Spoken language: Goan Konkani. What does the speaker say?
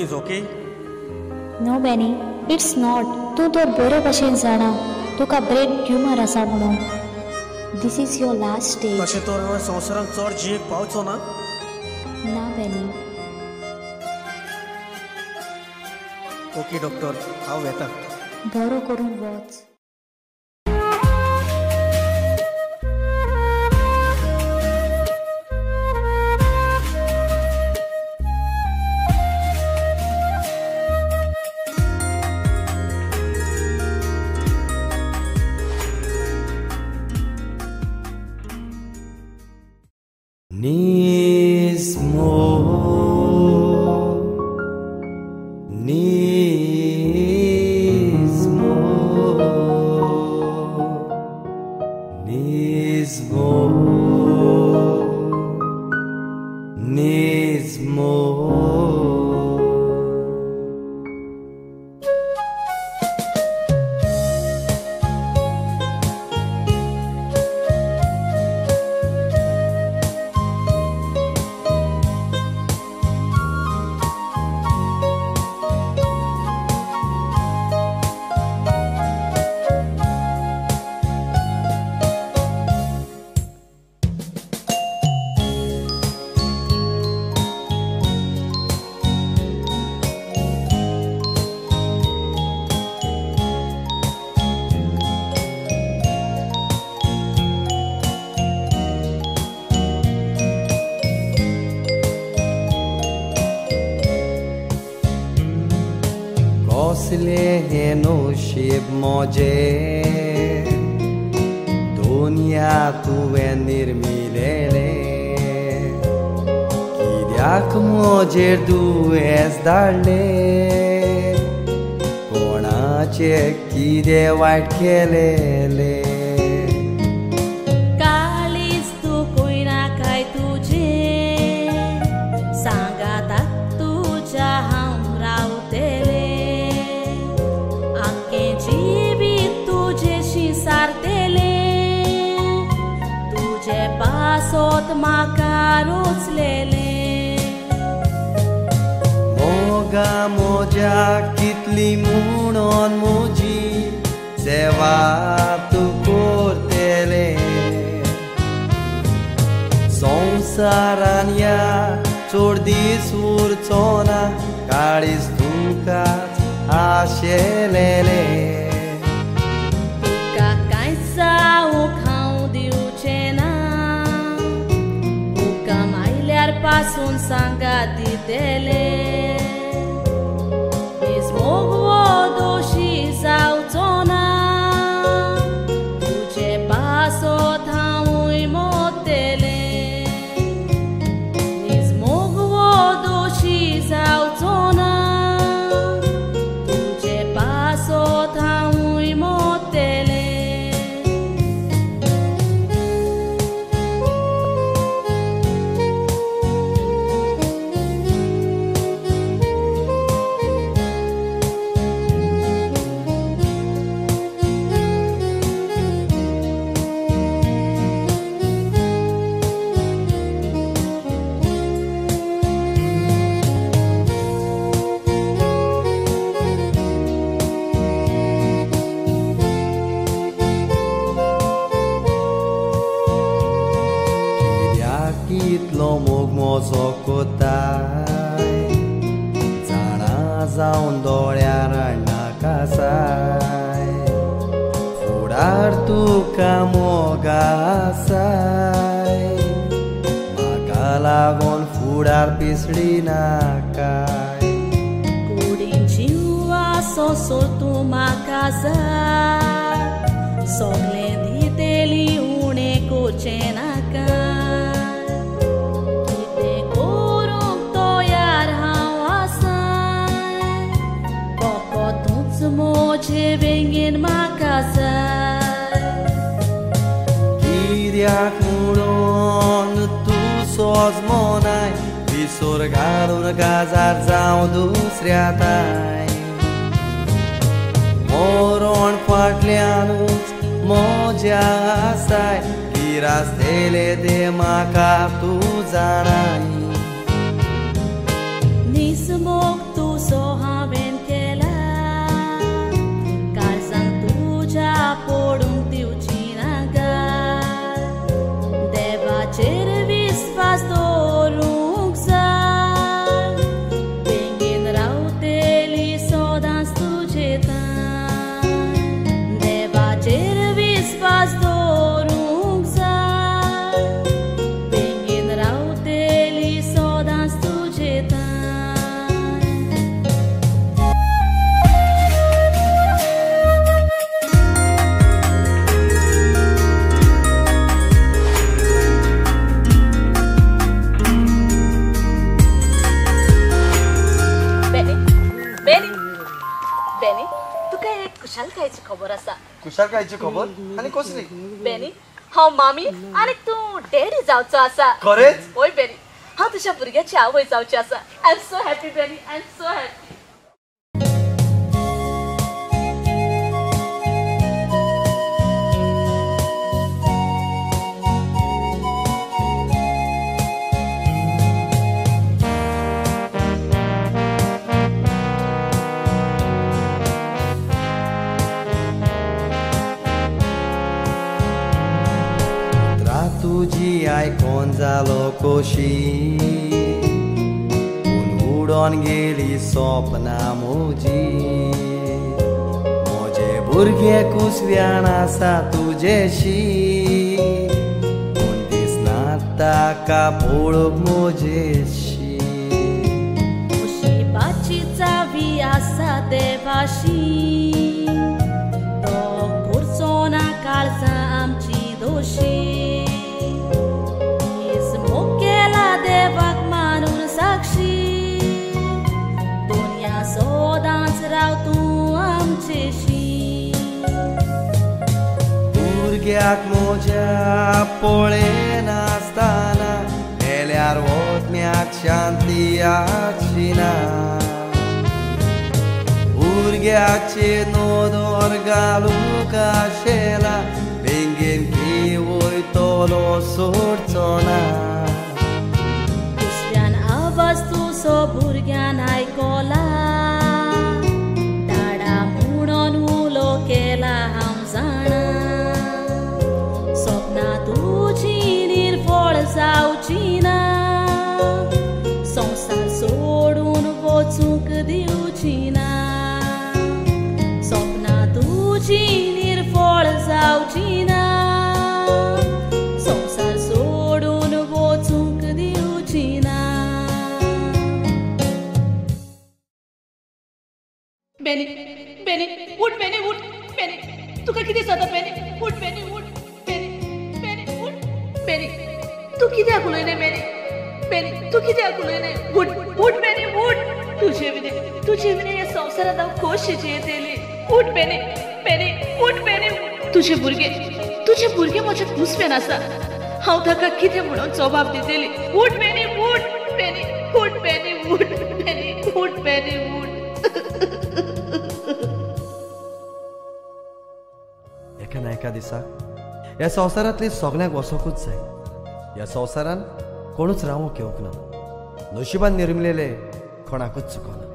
is okay? No Benny, it's not. तूं तर बरे भशेन जाणा तुका ब्रेन ट्युमर आसा म्हणून. This is your last stage. तशें तर हांवें संवसारांत चड जियेक पावचो ना? ना बेनी. ओके डॉक्टर, हांव वेता. बरो करून वच. Nismo, nismo, nismo, nismo. कसले हें नशीब म्हजें, दुनिया तुवें निर्मिलेलें, कित्याक म्हजेर दुयेंस धाडलें, कोणाचें कितें वायट केलेलें. काळीज तूं कोयना काय तुजें, सांगाता तुज्या हांव रावतेलें, जिवीत तुजेशी सारतेलें, तुजे पासत म्हाका रोचलेलें. मोगा म्हज्या कितली म्हणून म्हजी सेवा तूं करतलें, संवसारान ह्या चड दीस उरचो ना, काळीज तुकाच आशेलेलें. तुका कांय जावंक हांव दिवचें ना, तुका मायल्यार पासून सांगात दितलें, मोग हो दोशी जावचो ना, तुजे पासत हांवूय मोत्तेलें, मोग हो दोशी जावचो ना, पासत हांवूय मोत्तेलें. कितलो मोग म्हजो कोताय, जाणा जावन दोळ्यार नाकासाय, फुडार तुका मोग आसाय, म्हाका लागून फुडार पिसडी नाकाय. कुडीन जीव आसोसो तूं म्हाका जाय, सगळें दितेली उणें करचें नाका, कितें करूंक तयार हांव आसाय, फकत तूंच म्हजे बेगीन म्हाका जाय. कित्याक म्हणून तूं सोजमोनाय, विसर घालून काजार जावं दुसऱ्या ताय, मरण फाटल्यानूच म्हज्या आसाय, किरासतेले ते म्हाका तूं जाणाय. निसमोग तूं विस्वास दवरूंक जाय, बेगीन रावतली सदांच तुजे तान, देवाचेर विस्वास दवरूंक जाय, बेगीन रावतली सदांच तुजे तान. बेनी, तुका एक खुशालकायेची खबर आसा. खुशालकायेची खबर? आनी कसली? बेनी, हांव मामी आनी तूं डॅडी जावचो आसा. खरेंच? हय बेनी, हांव तुज्या भुरग्याची आवय जावची आसा. I am so happy Benny, I am so happy. तुजी आयकोन जालो कोशी, पूण उडोन गेली सपनां म्हजी. म्हजे भुरगे कुसव्यान आसा तुजेशी, पूण दिसना ताका पळोवंक म्हजेशी. मुशिबाची चावी आसा देवाशी, तो करचो ना काळजां आमची दोशी. देवाक मानून साक्षी, दुनिया सदांच राव तूं आमचेशी. भुरग्याक म्हज्या पळयनासतना मेल्यार वचम्याक शांती आसची ना. भुरग्याचे नदर घालूंक आशेला, बेगीन की वयतलो सोडचो ना. आवाज तुजो भुरग्यान आयकला, डाडा म्हणून उलो केला हांव जाणा. सपनां तुजी निर्फळ जावची ना, संवसार सोडून वचूंक दिवची ना. सपनां तुजी निर्फळ जावची ना, संवसार सोडून वचूंक दिवची ना. बेनी, बेनी, उठ बेनी, उठ बेनी, तुका कितें जाता बेनी? उठ बेनी, उठ बेनी, बेनी, उठ बेनी, तूं कित्याक उलयनाय बेनी? बेनी, तूं कित्याक उलयनाय? उठ, उठ बेनी, उठ. तुजे विणे ह्या संवसारांत हांव खोशी जियेतली. उठ बेनी, बेनी, उठ बेनी. तुजे भुरगे म्हज्या कुसव्यान आसा, हांव ताका कितें म्हणून जबाब दितली? उठ बेनी, उठ बेनी, उठ बेनी, उठ बेनी, उठ बेनी, उठ. एका ना एका दिसा ह्या संवसारांतली सगळ्यांक वचोंकूच जाय. ह्या संवसारान कोणूच रावूंक येवंक ना. नशिबान निर्मिलेले कोणाकूच चुकोना.